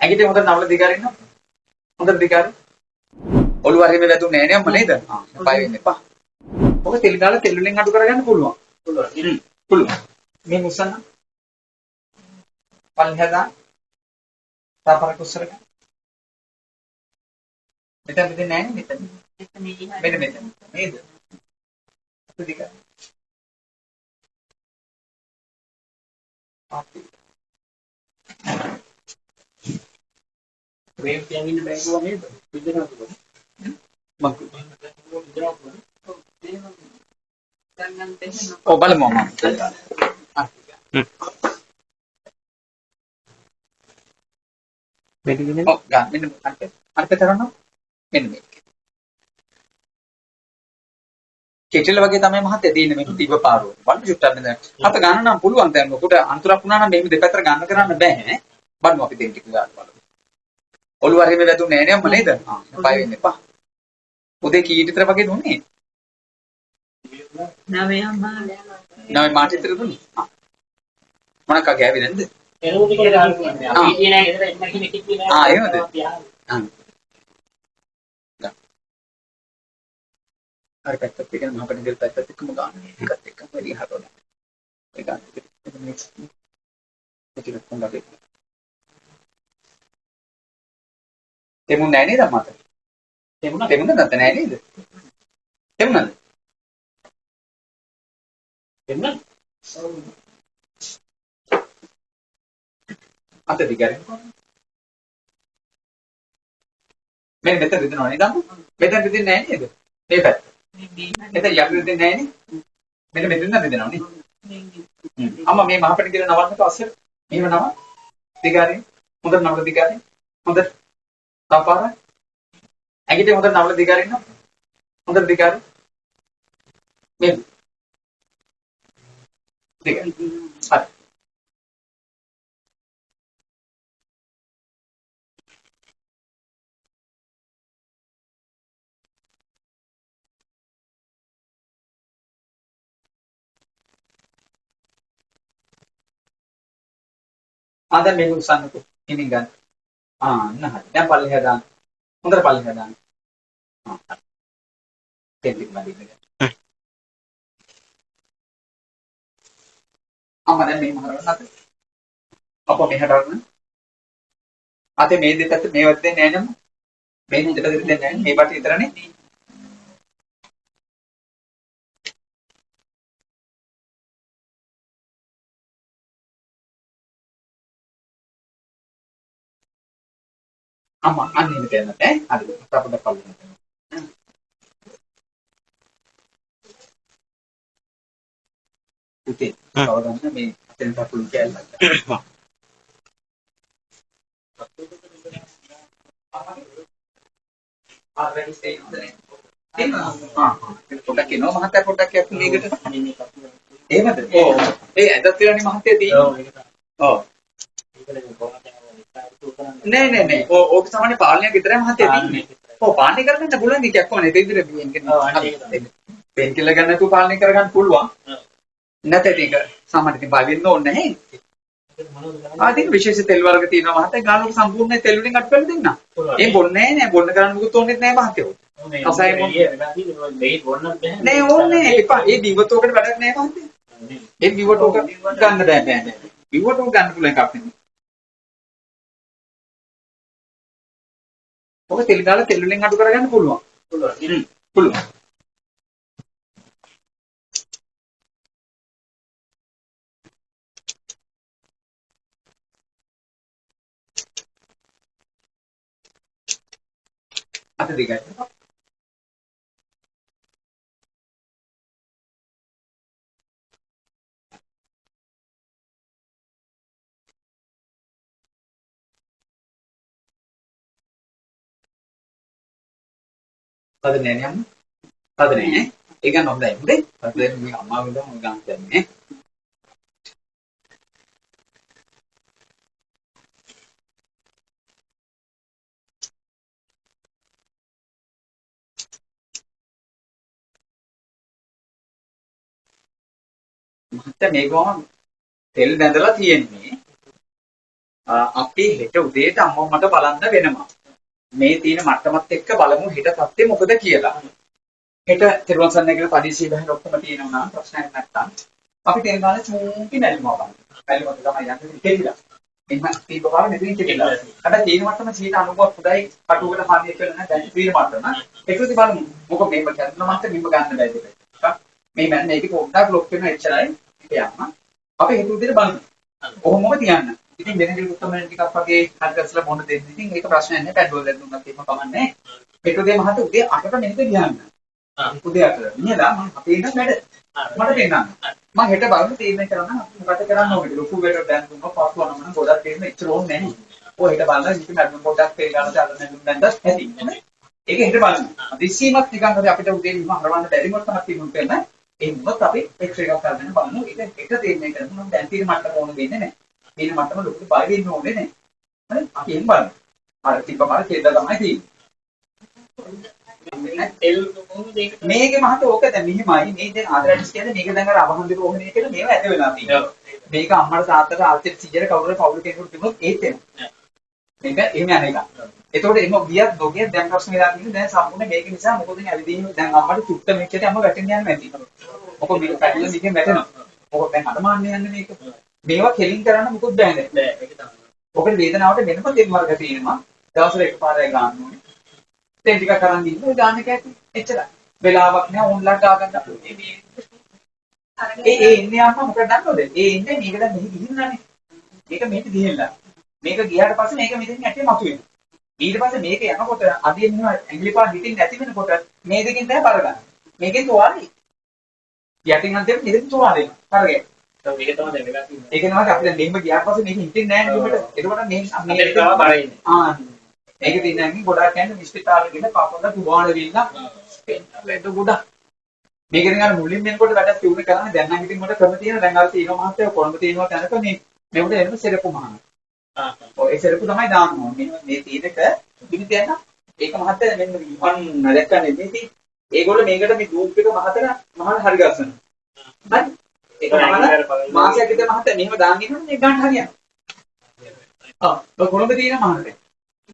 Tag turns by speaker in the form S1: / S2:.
S1: ඇඟිලි හොඳට නවල දිගාරින්න. හොඳට දිගාරින්න. ඔළුව හරියම වැදුන්නේ නෑ නේ අම්මා නේද? ආ බය වෙන්න එපා. ඔක තෙල් ගාලා තෙල් වලින් අඩු කරගන්න පුළුවන්.
S2: පුළුවන්.
S1: පුළුවන්. මේ මුස්සන්න. පල්ලෙහා දාන්න. තාපරක් උස්සරගන්න. මෙතන මෙතන නෑ නේ මෙතන. මෙන්න මෙතන. නේද? අත දිග. අපි
S2: ප්‍රේම තියන් ඉන්න බෑ කිව්වා නේද? විදනවා කිව්වා.
S1: මං
S2: විදනවා කිව්වා.
S1: ඔව් බලමු මම.
S2: මෙන්න
S1: ඔව් ගන්න මෙන්න අර පැත්ත. අර පැත්ත කරනවා. මෙන්න මේක. කෙටල වගේ තමයි මහත්තයා තියෙන්නේ මේක තිබ්බ පාරුව. බලමු චුට්ටක් මෙතන. අත ගන්න නම් පුළුවන් දැන් මොකට අන්තරක් වුණා නම් මෙහෙම දෙපැත්තට ගන්න කරන්න බෑ. බලමු අපි දෙන්න ටික ගන්න බලමු. ඔළුව හරියම වැදුන්නේ නෑ නේ අම්මා නේද? ආ බය වෙන්න එපා. උදේ කීයට විතර වගේ දුන්නේ? නවය මාට විතර දුන්නේ. ආ. මොනක් ගෑවේ නැද්ද?
S2: එරුණ ටික දාන්න පුළුවන්. අපි හිටියේ නෑ ගෙදර එන්න කෙනෙක් හිටියේ නෑ.
S1: ආ, එහෙමද? ආ. ගන්න. අර පැත්තත් එක්ක මහ පණිදෙල් පැත්තත් එක්කම ගන්න. ඒකත් එක්කම වැඩි හරවලා. ඒ ගන්න. එතන මික්ස්. ඒක ටිකක් හොඳට. තෙමුන් නෑ නේද අම්මට?
S2: තෙමුණා.
S1: තෙමුණාද නැත්නම් නෑ නේද? තෙමුණාද?
S2: තෙමුණා.
S1: අත දිගරින් කොහොමද? මෙන්න මෙතන රිදෙනව නේද අම්මා? මෙතන රිදෙන්නේ නෑ නේද? මේ පැත්ත. මෙතන යට රිදෙන්නේ නෑ නේ? මෙන්න මෙතන නම් රිදෙනව නේ? අම්මා මේ මහපැණි කියලා නවන්නකෝ අස්සට. මෙහෙම නව. දිගාරින්. හොඳට නවල දිගාරින්. හොඳට. තව පාරක්. ඇඟිලි හොඳට නවල දිගාරින්න. හොඳට දිගාරින්. මෙහෙම. දිගාරින්. හරි. ආ දැන් මේක උස්සන්නකෝ. හිමින් ගන්න. ආ අන්න හරි. දැන් පල්ලෙහා දාන්න. හොඳට පල්ලෙහා දාන්න. ආ හරි. තෙල් ටික මදින්න ගන්න. අම්මා දැන් මෙහෙම හරවන්න අත. අප්පා මෙහාට හරවන්න. අතේ මේ දෙපැත්ත මේ වගේ දෙන්නේ නෑ නේද? මේ දෙපැත්ත දෙන්නේ නෑ. මේ පාට විතරනේ. අම්මා අන්න එහෙම තියන්න ඈ. හරි. අප්පා පොඩ්ඩක් පල්ලෙහාට යන්න. පුතේ තව ගන්න මේ අතෙන් කකුල් කෑල්ලක් ගන්න. ආ වැඩි තේරෙනවද නේ? තේරෙනවද? ආ පොඩ්ඩක් එනවා මහත්තයා පොඩ්ඩක් යන්න මේකට. එහෙමද? ඔව්. ඒ ඇඳක් තියලානේ මහත්තයා තියෙන්නේ.
S2: ඔව් ඒක තමයි.
S1: ඔව්.
S2: ඒක නෙමෙයි කොහොමද යන්නේ?
S1: නෑ නෑ නෑ. ඔව් ඕක සාමාන්‍ය පාලනයක් විතරයි මහත්තයා තියෙන්නේ. ඔව් පාලනය කරගන්න පුළුවන් එකක් කොහොමද? ඒ විදිහට
S2: ඔව් අන්න ඒක තමයි.
S1: පේන් කියලා ගන්න නැතුව පාලනය කරගන්න පුළුවන්.
S2: ඔව්.
S1: නැත්නම් ඒක සාමාන්‍ය ඉතින් බය වෙන්න ඕනේ නැහැ. ආ ඉතින් විශේෂ තෙල් වර්ග තියෙනවා මහත්තයා. ගානක සම්පූර්ණ තෙල් වලින් අඩු කරලා දෙන්න. ඒ බොන්නේ නෑ බොන්න කරන්න මොකුත් ඕනෙත් නෑ මහත්තයෝ. කසාය බොන්න. නෑ ඕනේ නෑ එපා. ඒ බිව්වත් ඕකට වැඩක් නෑ මහත්තයා. ඒ බිව්වට ඕක ගන්න බෑ බෑ බෑ. බිව්වට ඕක ගන්න පුළුවන් එකක් නෙමෙයි. ඔක තෙල් දාලා තෙල් වලින් අඩු කරගන්න පුළුවන්.
S2: පුළුවන්.
S1: පුළුවන්. අත දිගට. තද නෑ නේ අම්මා? තද නෑ නේ? ඒ ගන්න හොඳයි. හොඳයි. තද මේ අම්මා විඳ මම ගන්න දැන්නේ. මහත්තයා මේකම තෙල් බැඳලා තියෙන්නේ. අපි හෙට උදේට අම්මා මට බලන්න වෙනවා. මේ තියෙන මට්ටමත් එක්ක බලමු හෙට තත්ත්වය මොකද කියලා. හෙට තෙරුවන් සරණයි කියලා පදිසි බහැර ඔක්කොම තියෙනවා නම් ප්‍රශ්නයක් නැත්තම් අපි තෙල් ගාන චූටි මැල්ලුමක් බලන්න. මැල්ලුමක් තමයි යන්නේ කෙලිලා. එහෙම තීප පාර මෙතනින් කෙලිලා. හැබැයි තියෙන මට්ටම 90ක් හොඳයි කටුවකට හානියක් වෙලා නැහැ. දැන් තියෙන මට්ටම. ඒකෙදි බලමු. මොකද මේක කරන මට්ටම මෙන්න ගන්න බැහැ දෙක. මේ මැන්න ඒක පොඩ්ඩක් ලොක් වෙන එච්චරයි. ඒක යන්න. අපි හෙට උදේට බලමු. ඔහොමම තියන්න. ඉතින් වෙන කෙනෙකුට තමයි ටිකක් වගේ හරි ගස්සලා මොන දෙන්න. ඉතින් ඒක ප්‍රශ්නයක් නෑ. පැඩ්ඩෝල් දැන් දුන්නත් එහෙම කමන්නේ. හෙට උදේ මහත උදේ 8ට මෙහෙට ගියන්න. උදේ 8ට. මිනිහලා මං අපේ ඉඳන් වැඩ. මට පෙන්නන්න. මං හෙට බලමු තීරණය කරන්න අපි මොකද කරන්න ඕනේ. ලොකු වැඩ දැන් දුන්නා පස්සු වනම ගොඩක් තේරෙන එච්චර ඕනේ නෑ. ඔය හෙට බලලා ඉතින් මැඩම් පොඩ්ඩක් තේල් ගන්න දාලා මැඩම් දැන්දත් ඇති. ඒක හෙට බලමු. දිස්සීමක් නිකන් හරි අපිට උදේ මෙහෙම හරවන්න බැරි මොකක්ද තිබුණත් වෙන. ඒ වුණොත් අපි එක්ස්රේ එකක් අරගෙන බලමු. ඒක හෙට තීරණය කරමු. නම් දැන් තියෙන මට්ටම ඕන වෙන්නේ නෑ. තියෙන මට්ටම ලොකු බය වෙන්න ඕනේ නෑ. හරි අපි එහෙම බලමු. අර තිබ්බ පාර කෙල්ල තමයි තියෙන්නේ. මේකේ මහත ඕක දැන් මෙහෙමයි මේ දැන් ආතරයිටිස් කියන්නේ මේක දැන් අර අවහන්දි රෝහණය කියලා මේවා ඇද වෙලා තියෙනවා. මේක අම්මට තාත්තට ආච්චිට සීයට කවුරු හරි පවුල කෙනෙකුට තිබුණොත් ඒත් එනවා. මේක එහෙම යන එකක්. එතකොට එහෙම ගියත් නොගියත් දැන් ප්‍රශ්න වෙලා තියෙන්නේ දැන් සම්පූර්ණ මේක නිසා මොකද දැන් ඇවිදීම දැන් අම්මට චුට්ට මෙච්චර අම්ම වැටෙන්න යන්නේ නැති. මොකද මේක පැටලෙන මේකෙන් වැටෙනවා. මොකද දැන් අඩමාන්නේ යන්නේ මේක. මේවා කෙලින් කරන්න මොකුත් බෑ දැන්.
S2: බෑ ඒක තමයි.
S1: ඔකට වේදනාවට වෙනම තෙල් වර්ග තියෙනවා. දවසට එකපාරයි ගන්න ඕනේ. තෙල් ටිකක් අරන් ගිහින් ඔය ගන්න එක ඇති. එච්චරයි. වෙලාවක් නෑ ඕන්ලා ගා ගන්න අපේ මේ ඒ ඒ ඉන්නේ අම්මා මොකද දන්නවද? ඒ ඉන්නේ මේක දැන් මෙහි ගිහිල්ලානේ. මේක මෙහෙට ගිහිල්ලා. මේක ගියාට පස්සේ මේක මෙතනින් ඇටේ මතුවෙනවා. ඊට පස්සේ මේක යනකොට අදින් මෙහෙම ඇඟිලි පාර හිටින් නැති වෙනකොට මේ දෙකෙන් තමයි බර ගන්න. මේකෙන් තුවාලේ. යටින් අන්තිමට මෙතෙන් තුවාලේ. කරගෙන.
S2: මේක තමයි දැන් වෙලා තියෙන්නේ.
S1: ඒක තමයි අපි දැන් මෙහෙම ගියාට පස්සේ මේක හිටින් නෑ නේ මෙහෙට. එතකොට මේ
S2: අපිට තව බර ඉන්නේ.
S1: ආ මේක තියෙන්නේ ගොඩාක් යන්නේ ඉස්පිතාලෙ ගිහලා කපලා තුවාල වෙilla ලෙඩ ගොඩක්. මේක ඉතින් අර මුලින්ම එනකොට වැඩක් තියුණ කරන්නේ දැන් නම් ඉතින් මට ක්‍රම තියෙනවා. දැන් අර තියෙනවා මහත්තයා කොළඹ තියෙනවා තැනක මේ මේකට එනම සෙරප්පු මහන. ඔව් ඒ සෙරප්පු තමයි දාන්න ඕනේ. මේ මේ තියෙන එක ඉතින් තියන්න ඒක මහත්තයා මෙන්න අන්න දැක්කනේ මේ තියෙන්නේ. ඒගොල්ලෝ මේකට මේ දූප් එක මහතන මහන හරි ගස්සනවා. හරි. ඒක මහන මාසයක් විතර මහත්තයා මෙහෙම දාන් ඉන්නොත් මේක ගන්න හරියනවා. ඔව් ඔය කොළඹ තියෙන මහනට.